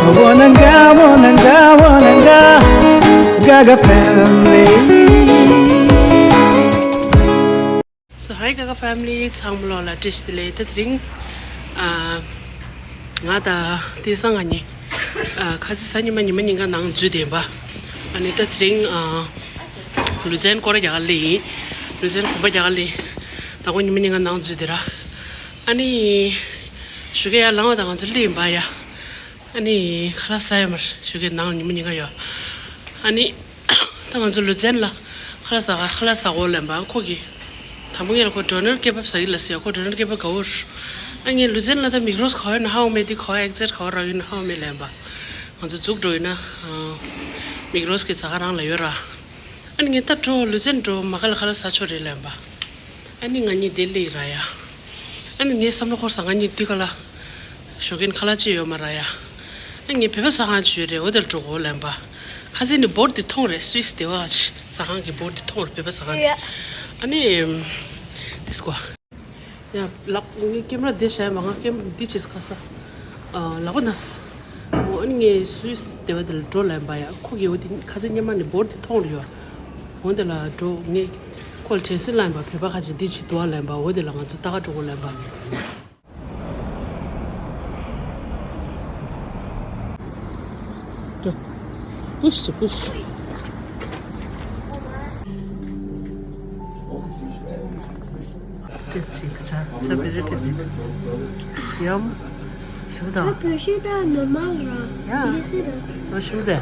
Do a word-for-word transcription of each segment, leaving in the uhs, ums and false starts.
Wananga, wananga, wananga, Gaga family. So, hi Gaga family, ཚང་མ་ལོ་ལ་བཀྲ་ཤིས་བདེ་ལེགས། ད་དེ་རིང་ཨ་ང་དང་དེ་སང་ང་གཉིས་ཨ་ཁ་ཆེ་ས་ཉི་མ་ཉི་མ་ཉིན་ག་ནང་འཛུལ་བསྡད་པ། ཨ་ནི་ད་དེ་རིང་ཨ་ལུ་ཛན་སྐོར་ར་རྒྱག་ག་སླེབས་ཡིན། ལུ་ཛན་གོམ་པ་རྒྱག་ག་སླེབས། ད་ཁོ་ཉི་མ་ཉིན་ག་ནང་འཛུལ་བསྡད་ར། ཨ་ནི་ཞོགས་ཀས་ཡར་ལངས་པ་དང་ང་ཚོ་སླེབས་ཡིན་པ་ཡ། ཨ་ནི་ཁ་ལག་ཟ་ཡོད་མ་རེད། ཞོགས་ཀས་ནང་ཉི་མ་ཉིན་ག་ཡོད། ཨ་ནི་ད་ང་ཚོ་ལུ་ཛན་ལ་ཁ་ལག་ཟ་ག་ཁ་ལག་ཟ་གོ་ལབ་པ། ཁོ་གིས་དང་པོ་ངེད་ལ་ཁོ་ཌོ་ནར་ཀེ་བབ་ཟ་གི་ལབ་ཟེར། ཁོ་ཌོ་ནར་ཀེ་བབ་དགའ་བོ་རེད། ཨ་ངས་ལུ་ཛན་ལ་ད་མིག་རོས་ག་བ་ཡོད་ན་ཧ་གོ་མེད། དེ་ག་བ་ཨེག་ཛེག་ག་བ་རག་ཡོད་ན་ཧ་གོ་མེད་ལབ་པ། ང་ཚོ་འཛུགས་འགྲོ་ཡིན་ན་མིག་རོས་ཀྱི་ཟ་ཁང་རང་ལ་ཡོད་ར། ཨ་ནི་ངས་ད་འགྲོ་ལུ་ཛན་འགྲོ་མ་ག་ལ་ཁ་ལག་ཟ་ཆོག་རེད་ལབ་པ། ཨ་ནི་ང་གཉིས་དེ་སླེབས་ར་ཡ། ཨ་ནི་ངའི་བསམ་བློ་འཁོར་ས་ང་གཉིས་དུས་ག་ལ་ཞོགས་ཀས་ཁ་ལག་ཅི་ཡོད་མ་ར་ཡ། ཨ་ངས་བོད་པ་ཟ་ཁང་ཅི་ཡོད་རེད། འོ་དེར་འགྲོ་གོ་ལབ་པ། ཁ་ཚིག་ནི་བོར་དེ་མཐོང་རེད། སུད་སི་དེ་བ་ཅི་ཟ་ཁང་གི་བོར་དེ་མཐོང་རེད། བོད་པ་ཟ་ཁང་དེ། ཨ་ནི་དིས་ཀོ་ཡ་ལག་ངའི་ཀེམ་ར་དེ་བྱས་མ། ང་ཀེམ་ར་འདི་བྱས་ཁ་ས་ལག་པ་ན། ཨོ་ཨ་ནི་ངས་སུད་སི་དེ་བ་དེ་ལ་འགྲོ་ལབ་པ་ཡ། ཁོ་གིས་འོ་དེ་ཁ་ཚིག་སྔོན་མ་ནི་བོར་དེ་མཐོང་རེད་ཡ། འོ་དེ་ལ་འགྲོ། ངས་ཁོ་ལ་དྲན་གསོ་ལབ་པ། བོད་པ་ཁ་ཅིག་འདི་བྱེད་འདུག་ལབ་པ། འོ་དེ་ལ་ང་ཚོ་ལྟ་ག་འགྲོ་གོ་ལབ་པ། འགྲོ། པུཤ་པུཤ། ཏེས་ཅིག་ཆ་ཆ་བེ་རེ་ཏེས་ཅིག་ཡམ། ཞུ་དང་། ཆ་བེ་ཤེ་ད་ནོར་མལ་ར། ཡ། ཡེ་ཤེ་ར། ཨོ་ཞུ་དེ།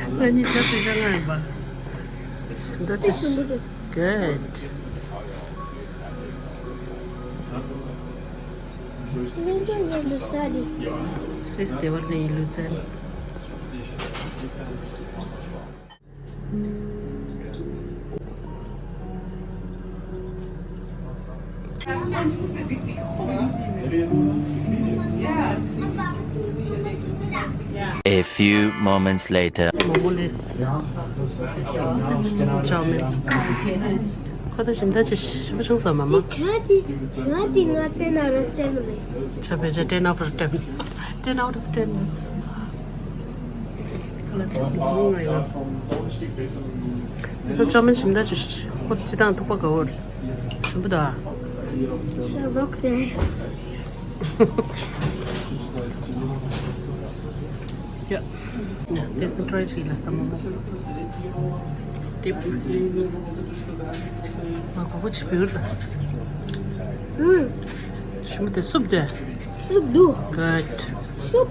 ང་གཉིས་ཆ་བེ་ཤེ་ང་ཡིན་པ། ཞུ་དང་ཏེས། Good. སུད་སི་དེ་བ་ནས་ལུ་ཛན། A few moments later. མོག་མོག་ལེས། ཅའོ་མིན། ཁོ་ད་ཞིམ་ད་ཅི་ཞིམ་པོ་བྱུང་སོང་མ་མ། ཆ་དེ་ཆ་དེ་ང་ཏེན་ཨའོ་ཊེན་མེད། ཆ་བེ་ཆ་ཏེན་ཨའོ་ཊེན། ཏེན་ཨའོ་ཊེན་མེད། ཁོ་ལ་ཏེན་ཨའོ་ཊེན་མེད། སོ་ཅའོ་མིན་ཞིམ་ད་ཅི་ཁོ་སྤྱི་བཏང་ཐུག་པ་དགའ་བོ་རེད། ཞིམ་པོ་ད། ཡ། ཡ། དེ་སུ་ཊྲའི་ཅིག་ལ་སྟ་མོ་མོ། ཏིབ། ང་གོ་གོ་ཆི་བིར་ད། ཨུམ། ཞིམ་པོ་དེ་སུབ་དེ། སུབ་དུ། Good. སུབ།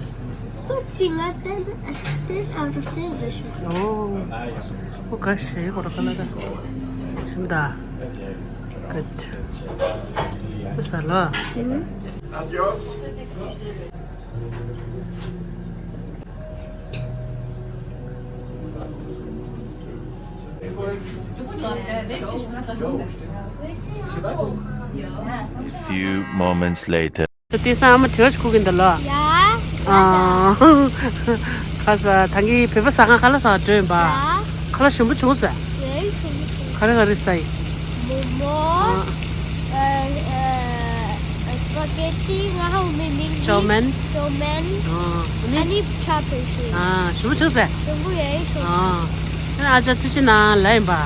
སུབ་ཅིག་ང་ཏན་ཏན་ཨ་ཏན་ཨའོ་ཊི་ཨོཕ་ཊེན་རེད་ཤག་ཨོ། ཁོ་ག་ཤེས་གོ་ར་ཁ་ལ་ད། ཞིམ་ད། Good. དེ་ས་ལ། ཨུམ། Few moments later. དེ་སང་ཨ་མ་དྲི་བ་ཞིག་ཁུག་གིན་འདུག་ལ། ཡ། ཨ། ཁ་ས་ད་གིན་བོད་པ་ཟ་ཁང་ཁ་ལག་ཟ་འགྲོ་ཡིན་པ། ཡ། ཁ་ལག་ཞིམ་པོ་བྱུང་ཟེར། ཡ་ཞིམ་པོ་བྱུང་། ག་རེ་ག་རེ་ཟ་ཡིན། མོག་མོག་ཨ། ཨ། ཨ། སི་པ་གེ་ཊི། ང་ཧ་གོ་མེད་མིང་། ཅའོ་མན། ཅའོ་མན། ཨ། ཨ་ནི། ཨ་ནི་ཆ་བེ་ཤེ། ཨ། ཞིམ་པོ་བྱུང་ཟེར། ཞིམ་པོ་ཡ་ཞིམ་པོ། ཨ། ཨ་ཅག་ཐུགས་རྗེ་གནང་ལབ་ཡིན་པ། ཡ།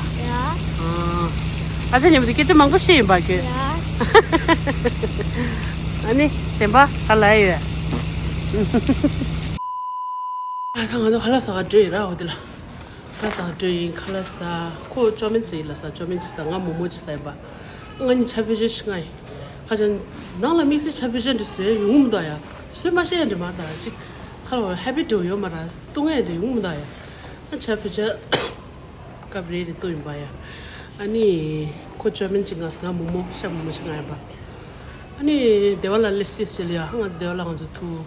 ཨ། ཨ་ཅག་མཉམ་དུ་སྐད་ཆ་མང་པོ་བཤད་ཡིན་པ་ཁྱོད། ཡ། ཨ་ནི་གཞན་པ་ག་ལ་ཡོད། ཨ་ད་ང་ཚོ་ཁ་ལག་ཟ་ག་འགྲོ་ཡིན་ར། འོ་དེ་ལ་ཁ་ལག་ཟ་ག་འགྲོ་ཡིན། ཁ་ལག་ཟ། ཁོ་ཅའོ་མིན་ཟེར་ཡིན་ལ་ཟ། ཅའོ་མིན་ཅིག་ཟ། ང་མོག་མོག་ཅིག་ཟ་ཡིན་པ། ང་གཉིས་ཆ་བེ་ཤེ་ཞིག་ང་ཡིན། ཁ་ཅན་ནང་ལ་དམིགས་བསལ་ཆ་བེ་ཤེ་འདི་བཟོས་ཡོང་མི་འདུག་ཡ། བཟོས་མ་ཤེས་ཡ་འདི་མ་རེད་ད། ཅིག་ཁ་ལ་ཧེ་བི་ཊི་འདྲ་ཡོད་མ་རེད། བཏུང་ཡ་འདི་ཡོང་མི་འདུག་ཡ། ཨ་ཆ་བེ་ཤེ་སྐབས་རེ་རེ་བཏུང་ཡིན་པ་ཡ། ཨ་ནི་ཁོ་ཅའོ་མིན་ཅིག་ང་ང་མོག་མོག་ཤ་མོག་མོག་ཅིག་ང་ཡིན་པ། ཨ་ནི་སྡེ་བ་ལ་ལེས་ཏེས་ཅི་ལ་ཡ། ང་ཚོ་སྡེ་བ་ལ་ང་ཚོ་ཐུག་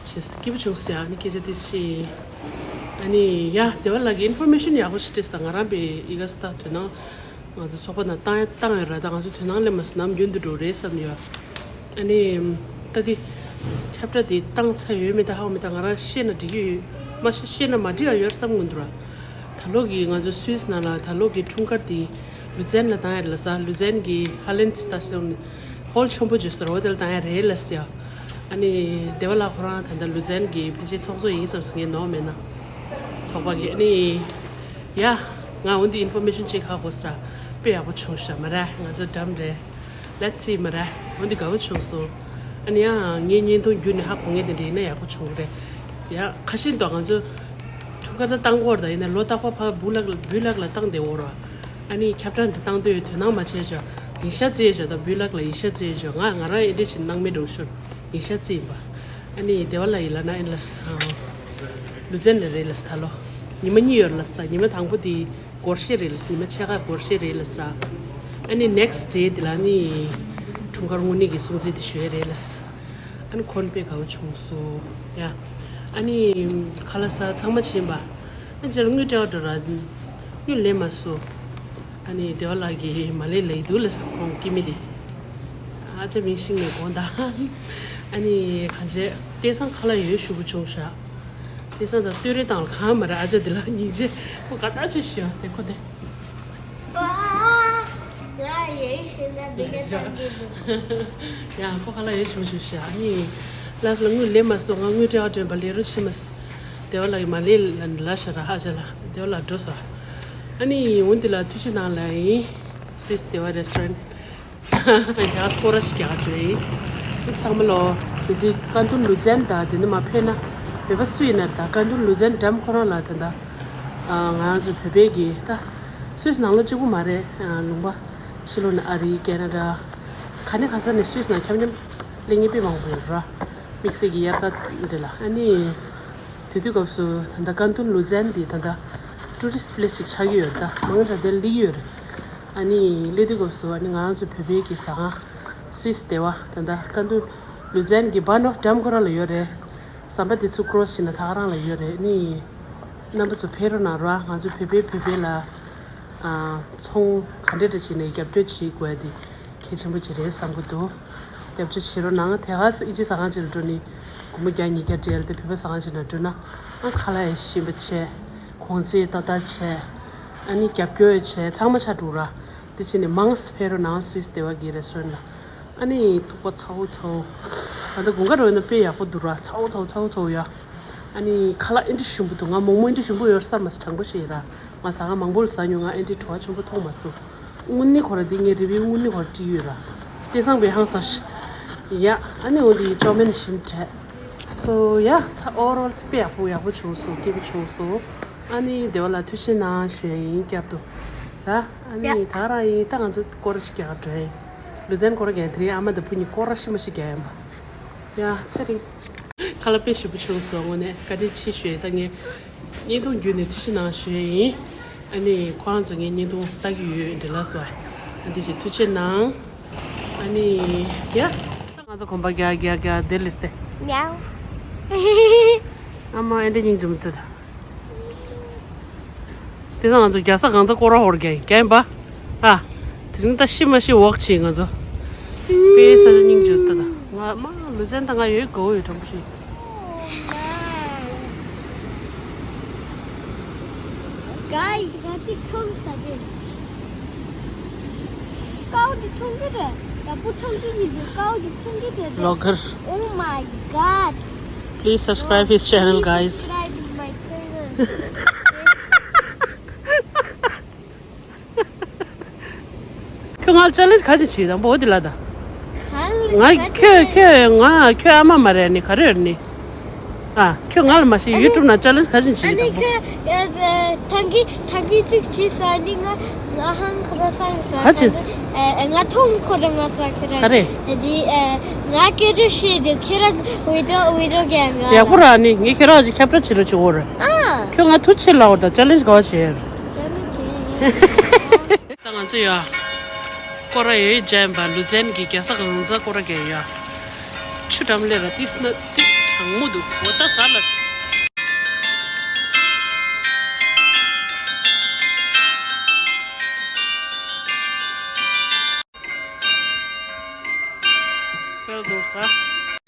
ཅེས་སྐྱིད་པོ་བྱུང་ཟེར། ཨ་ནི་སྐད་ཆ་དེ་བཤད། ཨ་ནི་ཡ་སྡེ་བ་ལ་གི་ཨིན་ཕོར་མེ་ཤན་ཡག་པོ་ཞིག་སྤྲད་སོང་། ད་ང་རང་པའི་ཡི་ག་ས་ད་དོ་སྣང་ང་ཚོ་ཚོགས་པ་ནང་བཏང་བཏང་ཡོད་ར། ད་ང་ཚོ་དོ་སྣང་སླེབས་མ་སོང་། ནམ་རྒྱུན་དུ་འགྲོ་རེད་བསམ་ཡོད། ཨ་ནི་ད་དེ་ཁྱབ་བསྒྲགས་དེ་བཏང་ཚར་ཡོད་མེད་ད་ཧ་གོ་མེད། ད་ང་རང་བཤད་ན་འགྲིག་གི་ཡོད་མ་ཤེས། བཤད་ན་མ་འགྲིག་ཡ་ཡོད་བསམ་གྱི་འདུག་ར། ད་ལོ་གི་ང་ཚོ་སུད་སི་ནང་ལ་ད་ལོ་གི་འཁྲུངས་སྐར་དེ་ལུ་ཛན་ལ་བཏང་ཡ་རེད་ལ་ས། ལུ་ཛན་གི་ཧ་ལན་སི་ད་ཧོལ་ཆེན་པོ་བརྗོད་ས་ར། འོ་དེ་ལ་བཏང་ཡ་རེད་ལ་ས་ཡ། ཨ་ནི་སྡེ་བ་ལགས་ཁོ་རང་ད་ལྟ་ལུ་ཛན་གྱི་ཕལ་ཆེར་ཚོགས་གཙོ་ཡིན་བསམ་སོང་། ངས་ནོར་མེད་ན། ཚོགས་པ་གི། ཨ་ནི་ཡ། ང་འོ་འདི་ཨིན་ཕོར་མེ་ཤན་ཅིག་ཧ་གོ་ས་ར། དཔེ་ཡག་པོ་བྱུང་ཤག་མ་ར། ང་ཚོ་འགྲམ་རེད། Let's see མ་ར། འོ་འདི་དགའ་པོ་བྱུང་སོང་། ཨ་ནི་ཡ། ངའི་བརྙན་ཐུང་བརྒྱུད་ནས་ཧ་གོ་མཁན་དེ་འདྲ་ཡིན་ན་ཡག་པོ་བྱུང་གི་རེད། ཡ། ཁ་ཤས་འདུག་ང་ཚོ་འཁྲུངས་སྐར་ད་བཏང་གི་ཡོད་རེད། ད་ཡིན་ན་ལོ་རྟག་པར་ཕར་སྦུག་ལག་ལ་སྦུག་ལག་ལ་བཏང་བསྡད་ཡོད་རེད། ཨ་ནི་ཁྱབ་བསྒྲགས་འདི་བཏང་དུས་དོ་སྣང་མ་བྱས་ཅོག་ཡིན་ཤག་བརྩིས་ཅོག་ད་སྦུག་ལག་ལ་ཡིན་ཤག་བརྩིས་ཅོག་ང་ང་རང་ཨེ་འདྲ་ཞིག་སྣང་མེད་འགྲོ་ཤོར། ཡིན་ཤག་བརྩིས་ཡིན་པ། ཨ་ནི་སྡེ་བ་ལགས་ཡིན་ལབ་ན་ཨེ་ལབ་ས། ལུ་ཛན་ལ་རེད་ལབ་ས། ད་ལོ་ཉི་མ་གཉིས་ཡོད་རེད་ལབ་ས། ད་ཉི་མ་དང་པོ་དེ་སྒོར་གཞས་རེད་ལབ་ས། ཉི་མ་ཕྱེད་ཀ་སྒོར་གཞས་རེད་ལབ་ས། ཨ་ནི་next day དེ་ལ་ནི་འཁྲུངས་སྐར་དངོས་གནས་ཀྱི་སྲུང་བརྩི་དེ་ཞུ་ཡ་རེད་ལབ་ས། ཨ་ནི་ཁོང་དཔེ་དགའ་བོ་བྱུང་སོང་། ཡ། ཨ་ནི་ཁ་ལག་ཟ་ཚང་མ་ཕྱིན་པ། ཨ་ཅག་ལ་དངུལ་སྤྲད་འགྲོ་ར། དངུལ་ལེན་མ་སོང་། ཨ་ནི་སྡེ་བ་ལགས་ཀྱིས་མ་ལེན་ལབ་ཀྱི་འདུག་ལབ་ས། ཁོང་སྐྱེ་དམན་དེ། ཨ་ཅག་མིང་ཤེས་ངེས་དགོངས་དག་ཨ་ནི་གང་བྱས་བསྟན་སང་ཁ་ལག་ཡོད་ཞུ་བོ་བྱུང་ཤག་བསྟན་སང་དང་བསྟོད་ར་བཏང་ལ་གང་མ་ར། ཨ་ཅག་དེ་ལ་སྙིང་རྗེ། ཁོ་དགའ་ཐག་ཆོད་ཤག་དེ་ཁོ་དེ། ཡ། ཁོ་ཁ་ལག་ཡོད་ཞུ་ཞུ་ཤག་ཨ་ནི་ལགས་ལ་དངུལ་ལེན་མ་སོང་། ང་དངུལ་སྤྲད་འགྲོ་བ་ལས་རོགས་བྱེད་མ་སོང་། སྡེ་བ་ལགས་ཀྱིས་མ་ལེན་ལབ་ཤག་ར། ཨ་ཅག་ལ་སྡེ་བ་ལགས་འགྲོ་སོང་། ཨ་ནི་འོ་འདི་ལ་ཐུགས་རྗེ་གནང་ལབ་ཡིན། སུད་སི་སྡེ་བ་རེ་སི་ཊོ་རན། ང་རྒྱ་སྐོར་ར་ཞིག་རྒྱག་འགྲོ་ཡིན། ཚང་མ་ལོ། གལ་སྲིད་ཀན་ཏུན་ལུ་ཛན་དང་དེ་ནས་མར་ཕེབས་ན། བོད་པ་སུ་ཡིན་ན་ད་ཀན་ཏུན་ལུ་ཛན་འགྲམ་ཁོ་རང་ལ་ད་ལྟ། ང་རང་ཚོ་བོད་པའི་གི་ད། སུད་སི་ནང་ལོགས་གཅིག་པུ་མ་རེད། ལུང་པ་ཕྱི་ལོགས་ནས་ཨ་རི་ཁེ་ན་ཌ། ག་ནས་ག་ས་ནས་སུད་སི་ནང་འཁྱམ་འཁྱམ་སླེབས་མཁན་དཔེ་མང་པོ་ཡོད་ར། དམིགས་བསལ་གྱི་དབྱར་ཁ་འདི་ལ་ཨ་ནི། དེ་དུས་སྐབས་སུ་ད་ལྟ་ཀན་ཏུན་ལུ་ཛན་འདི་ད་ལྟ་ཊུ་རི་སི་པི་ལེ་སི་ཞིག་ཆགས་ཀྱི་ཡོད་རེད། ད་མང་ཆེ་དེར་སླེབས་ཀྱི་ཡོད་རེད། ཨ་ནི་སླེབས་དུས་སྐབས་སུ་ཨ་ནི་ང་རང་ཚོ་བོད་པའི་གི་ཟ་ཁང་སུད་སི་སྡེ་བ་ད་ལྟ་ཀན་ཏུན་ལུ་ཛན་གི་བྷན་ཨོཕ་འགྲམ་ཁོ་རང་ལ་ཡོད་རེད། ཟམ་པ་དེ་ཚུར་ཀོ་རོ་སི་བྱས་ན་ད་ག་རང་ལ་ཡོད་རེད། ཨ་ནི་རྣམ་པ་ཚོ་ཕེབས་རོགས་གནང་རོགས། ང་ཚོ་བོད་པའི་བོད་པའི་ལ་ཚོང་ག་འདྲ་འདྲ་བྱས་ནས་རྒྱབ་སྐྱོར་བྱེད་དགོས་ཡ་དེ་གལ་ཆེན་པོ་ཅིག་རེད་བསམ་གྱི་འདུག་རྒྱབ་སྐྱོར་བྱེད་རོགས་གནང་། དེ་ག་ས་ཨིན་ཇི་ཟ་ཁང་ཅིག་ལ་འགྲོ་ནི། སྒོར་མོ་བརྒྱ་ཉིས་བརྒྱ་སྤྲད་ཡ་ལ་དེ་བོད་པ་ཟ་ཁང་ཅིག་ནང་འགྲོ་ན། ཨ་ཁ་ལག་ཡ་ཞིམ་པ་བྱས། གོང་ཚད་ཏག་ཏག་བྱས། ཨ་ནི་རྒྱབ་སྐྱོར་ཡ་བྱས། ཚང་མ་ཆགས་འགྲོ་ར། དེ་བྱས་ནས་མང་ཙམ་ཕེབས་རོགས་གནང་། སུད་སི་སྡེ་བ་གི་རེ་སི་ཊོ་རན་ལ། ཨ་ནི་ཐུག་པ་ཚ་བོ་ཚ་བོ། ད་ལྟ་དགུན་ཁ་འགྲོ་ན་དཔེ་ཡག་པོ་འདུག་ར། ཚ་བོ་ཚ་བོ་ཚ་བོ་ཚ་བོ་ཡ། ཨ་ནི་ཁ་ལག་ཨེ་འདྲ་ཞིམ་པོ་འདུག་ང་མོག་མོག་ཨེ་འདྲ་ཞིམ་པོ་ཡོད་བསམ་མ་སོང་། དྲང་པོ་བཤད་ཡིན་ར། ང་ཟ་ཁང་མང་པོ་ལ་ཟ་མྱོང་། ང་ཨེ་འདྲའི་བྲོ་བ་ཆེན་པོ་མཐོང་མ་སོང་། དངོས་གནས་ཁོ་ར་འདི་ངའི་རི་བོའི་དངོས་གནས་ཁོ་ར་བྲིས་ཡོད་ར། བསྟན་སང་དཔེ་ཧང་སང་ཤག་ཡ། ཨ་ནི་འོ་འདི་ཅོ་མེན་ཞིམ་དྲགས། སོ་ཡ། ཚ་ཨོ་རོལ་ཚ་དཔེ་ཡག་པོ་ཡག་པོ་བྱུང་སོང་། སྐྱིད་པོ་བྱུང་སོང་། ཨ་ནི་སྡེ་བ་ལ་ཐུགས་རྗེ་གནང་ཞུ་ཡ་ཡིན། བསྐྱར་དུ་ར། ཨ་ནི་ད་རང་ཡིན། ད་ང་ཚོ་སྐོར་ར་ཞིག་རྒྱག་འགྲོ་ཡིན། ལུ་ཛན་སྐོར་ར་རྒྱག་ཡིན། དེ་རིང་ཨ་མ་དང་བུ་གཉིས་སྐོར་ར་ཤི་མ་ཤི་རྒྱག་ཡིན་པ། ཡ། ཚེ་རིང་། ཁ་ལག་དཔེ་ཞིམ་པོ་བྱུང་སོང་། དངོས་གནས་བཀའ་དྲིན་ཆེ་ཞུ་ཡ། ད་ངས་བརྙན་ཐུང་བརྒྱུད་ནས་ཐུགས་རྗེ་གནང་ཞུ་ཡ་ཡིན། ཨ་ནི་ཁོ་རང་ཚོ་ངའི་བརྙན་ཐུང་ལྟ་གི་ཡོད་འདྲ་ལ་སོ། ཨ་འདི་བཞིན་ཐུགས་རྗེ་གནང་། ཨ་ནི་ཡ། ང་ཚོ་གོམ་པ་རྒྱག་རྒྱག་རྒྱག་དེ་ལས་ཏེ། ཉའོ། ཨ་མ་ཨེ་འདྲ་སྙིང་རྗེ་མོ་དེ་ད། དེ་ན་ང་ཚོ་རྒྱ་ས་གང་ཚ་སྐོར་ར་ཧོར་རྒྱ་ཡིན། རྒྱ་ཡིན་པ། ཨ། དེ་རིང་ད་ཤི་མ་ཤི་ཝོག་བྱེད་ང་ཚོ། དཔེ་ས་ཆ་སྙིང་རྗེ་ད་ད། ང་མ་ལུ་ཛན་ད་ང་ཡོད་དགའ་བོ་ཡོད། དྲང་པོ་བཤད། Guys, ང་ཅིག་མཐོང་ས་རེད། ཀའོ་འདི་མཐོང་གི་རེད། ཡག་པོ་མཐོང་གི་མི་འདུག་ཀའོ་འདི་མཐོང་གི་རེད། Vlogger. Oh my god. Please subscribe his channel, guys. Subscribe my channel. ཁྱོད་ང་ལ་ཅལ་ལེན་ཇི་ག་ཅིག་བྱེད་དང་པོ་འོ་དེ་ལ་ད། ང་ཁྱོད་ཁྱོད་ང་ཁྱོད་ཨ་མ་མ་རེད་ནི་ག་རེ་ཡོད་ནི། ཨ། ཁྱོད་ང་ལ་མ་ཤེས། ཡུ་ཊུབ་ནང་ཅལ་ལེན་ཇི་ག་ཅིག་བྱེད་དང་པོ། ཨ་ནི་ཁྱོད་ཐང་གི་ཐང་གི་ཅིག་བྱེད་ས་ནི་ང་ང་ཧང་ཁ་པ་སང་ས་ག་ཅིག་ང་ཐོང་ཁོ་ར་མ་ས་ཁྱོད་ར་ག་རེ། དེ་ང་སྐད་ཆ་བཤད་དེ་ཁྱེད་ར་བི་ཌི་ཡོ་བི་ཌི་ཡོ་ག་ང་ཡག་པོ་ར་ནི་ངས་ཁྱེད་ར་ཅིག་ཁྱབ་བསྒྲགས་བྱེད་རོགས་བྱེད་འོ་ར། ཨ། ཁྱོད་ང་ཐུགས་ཆེ་ལ་འོ་ད་ཅལ་ལེན་ཇི་ག་བྱེད། ད་ང་ཚོ་ཡ། སྐོར་ར་ཡོད་མཇལ་བ། ལུ་ཛན་གྱི་རྒྱ་ས་གང་ཚ་སྐོར་ར་རྒྱག་ཡ། ཆུ་འགྲམ་ལས་ར་ཏིས་ན་ཏིས་གྲང་མོ་འདུག་འོ་ད་ཟ་ལ།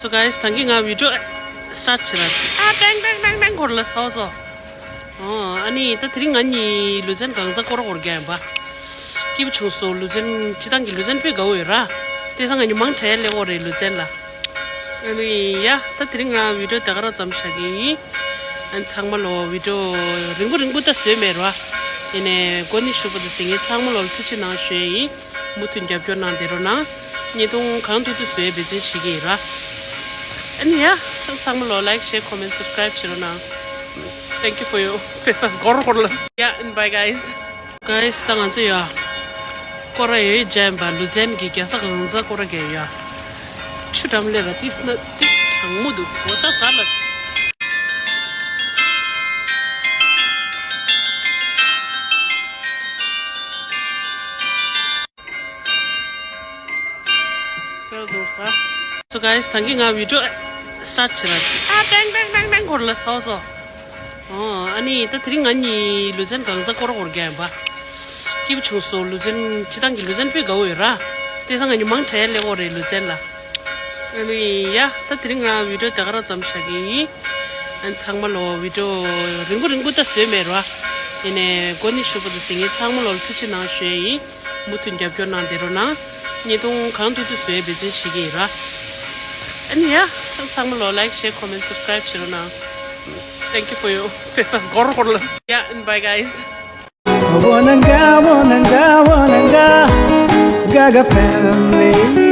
So guys, ད་གིན་ང་བི་ཌི་ཡོ་སི་ཊར་ཊི་བྱེད་ར། ཨ་པེང་པེང་པེང་པེང་འཁོར་ལ་སོ་སོ། ཨོ། ཨ་ནི་ད་དེ་རིང་ང་གཉིས་ལུ་ཛན་གང་ཚ་སྐོར་ར་སྐོར་རྒྱག་ཡིན་པ། སྐྱིད་པོ་བྱུང་སོང་། ལུ་ཛན་སྤྱིར་བཏང་གི་ལུ་ཛན་དཔེ་དགའ་བོ་ཡོད་ར། དེ་སང་ང་གཉིས་མང་དྲགས་སླེབས་ཡོད་རེད་ལུ་ཛན་ལ། ཨ་ནི་ཡ། ད་དེ་རིང་ང་བི་ཌིའོ་དེ་ག་རང་ཙམ་བཞག་གི་ཡིན། ཨ་ནི་ཚང་མ་ལོ་བི་ཌིའོ་རིང་པོ་རིང་པོ་ད་བཟོས་མེད་ར། ཡིན་ནའི་གོ་ནི་ཞུ་བ་དང་ཟེར་ངས་ཚང་མ་ལོ་ལ་ཐུགས་རྗེ་གནང་ཞུ་ཡས་ཡིན། མུ་མཐུད་རྒྱབ་སྐྱོར་གནང་བསྡད་རོགས་གནང་། བརྙན་ཐུང་གང་ཐུབ་ཐུབ་བཟོ་ཡས་འབད་བརྩོན་བྱེད་ཀྱི་ཡིན་ར། ཨ་ནི་ཡ། ཚང་མ་ལོ་like, share, comment, subscribe བྱེད་རོགས་གནང་། Thank you for your pesos. སྒོར་སྒོར་ལ། Yeah, and bye, guys. Guys, ད་ང་ཚོ་ཡ། སྐོར་ར་ཡོད་ཅན་པ་ལུ་ཙན་གྱི་རྒྱལ་ས་གངས་རྫ་སྐོར་ར་གས་ཡ། ཆུ་འགྲམ་ལས་ར་ཏིས་ན་ཏིས་གྲང་མོ་འདུག་འོ་ད་ཟ་ལ། So guys, ད་གིན་ང་བི་ཌིའོ་start བྱེད་ར། ཨ་ཏེང་ཏེང་ཏེང་ཏེང་སྐོར་ལ་ཟ་སོ། ཨོ། ཨ་ནི་ད་དེ་རིང་ང་གཉིས་ལུ་ཙན་གངས་རྫ་སྐོར་སྐོར་རྒྱག་ཡིན་པ། སྐྱིད་པོ་བྱུང་སོང་། ལུ་ཙན་སྤྱི་བཏང་གི་ལུ་ཙན་དཔེ་དགའ་བོ་ཡོད་ར། དེ་སང་ང་གཉིས་མང་དྲགས་སླེབས་ཡོད་རེད་ལུ་ཙན་ལ། ཨ་ནི་ཡ། ད་དེ་རིང་ང་བི་ཌིའོ་དེ་ག་རང་ཙམ་བཞག་གི་ཡིན། ཨ་ནི་ཚང་མ་ལོ་བི་ཌིའོ་རིང་པོ་རིང་པོ་ད་བཟོས་མེད་ར། ཡིན་ནའི་གོ་ནི་ཞུ་བ་དང་ཟེར་ངས་ཚང་མ་ལོ་ལ་ཐུགས་རྗེ་གནང་ཞུ་ཡས་ཡིན། མུ་མཐུད་རྒྱབ་སྐྱོར་གནང་བསྡད་རོགས་གནང་། བརྙན་ཐུང་གང་ཐུབ་ཐུབ་བཟོ་ཡས་འབད་བརྩོན་བྱེད་ཀྱི་ཡིན་ར། ཨ་ནི་ཡ། ཚང་མ་ལོ་like, share, comment, subscribe བྱེད་རོགས་གནང་། Thank you for your pesos. སྒོར་སྒོར་ལ། Yeah, and bye, guys. Wananga, wananga, wananga, Gaga family.